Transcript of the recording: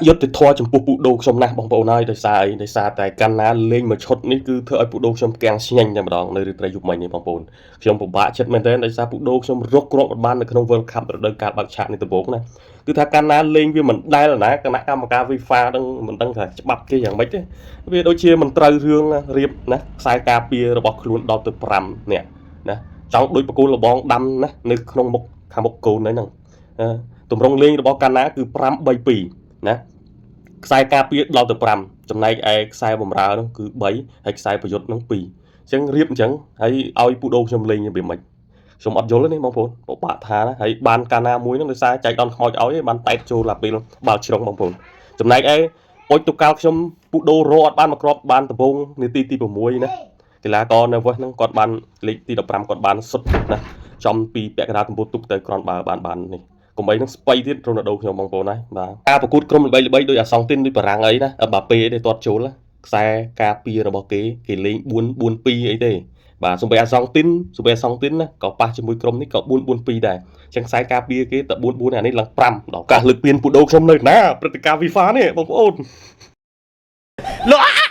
យុត្តិធម៌ចំពោះពូដូខ្ញុំណាស់បងប្អូនហើយដោយសារអីដោយសារតែកាលណាលេងមួយឈុតនេះគឺធ្វើឲ្យពូដូខ្ញុំកាំងស្ញែងតែម្ដងនៅរាត្រីយប់មិញនេះបងប្អូនខ្ញុំពិបាកចិត្តមែនទែនដោយសារពូដូខ្ញុំរកគ្រាប់អត់បាននៅក្នុង World Cup រដូវកាលបើកឆាកនេះដំបូងណាគឺថាកាលណាលេងវាមិនដែលណាគណៈកម្មការ FIFA នឹងមិនដឹងថាច្បាប់គេយ៉ាងម៉េចទេវាដូចជាមិនត្រូវរឿងរៀបណាខ្សែការពាររបស់ខ្លួនដល់ទៅ5នាក់ណាចង់ដូចបកគូលលបងដាំណានៅក្នុងមុខខាងមុខកូនហ្នឹងទម្រង់លេងរបស់កាលណាគឺ5 3 2ណា ខ្សែការពារដល់ទៅ5ចំណែកឯខ្សែបំរើនោះគឺ3ហើយខ្សែប្រយុទ្ធនោះ2អញ្ចឹងរៀបអញ្ចឹងហើយឲ្យពូដូខ្ញុំលេងរបៀបម៉េចខ្ញុំអត់យល់ទេនេះបងប្អូនពិបាកថាណាហើយបានកាលណាមួយនោះដោយសារចែកដនខ្មោចឲ្យបានតែតចូលឡាពេលបាល់ជ្រុងបងប្អូនចំណែកឯពុជទូកាល់ខ្ញុំពូដូរអត់បានមកគ្រាប់បានដំបូងនាទីទី6ណាកីឡាករនៅវេសហ្នឹងគាត់បានលេខទី15គាត់បានសុទ្ធណាចំពីពាក់កណ្ដាលទំពូទុកទៅក្រនបើបានបាននេះ កុំអីនឹងស្បៃទៀតរ៉ូណាល់ដូខ្ញុំបងប្អូនហើយបាទការប្រកួតក្រុមល្បីល្បីដូចអាសង់ទីនដូចបារាំងអីណាអេបាប៉េទេទាត់ចូលណាខ្សែការពាររបស់គេគេលេង4 4 2អីទេបាទសំបីអាសង់ទីនសំបីអាសង់ទីនណាក៏ប៉ះជាមួយក្រុមនេះក៏4 4 2ដែរអញ្ចឹងខ្សែការពារគេតែ4 4អានេះឡើង5ដល់កាសលើកពៀនពូដូខ្ញុំនៅណាព្រឹត្តិការណ៍ FIFA នេះបងប្អូន លោក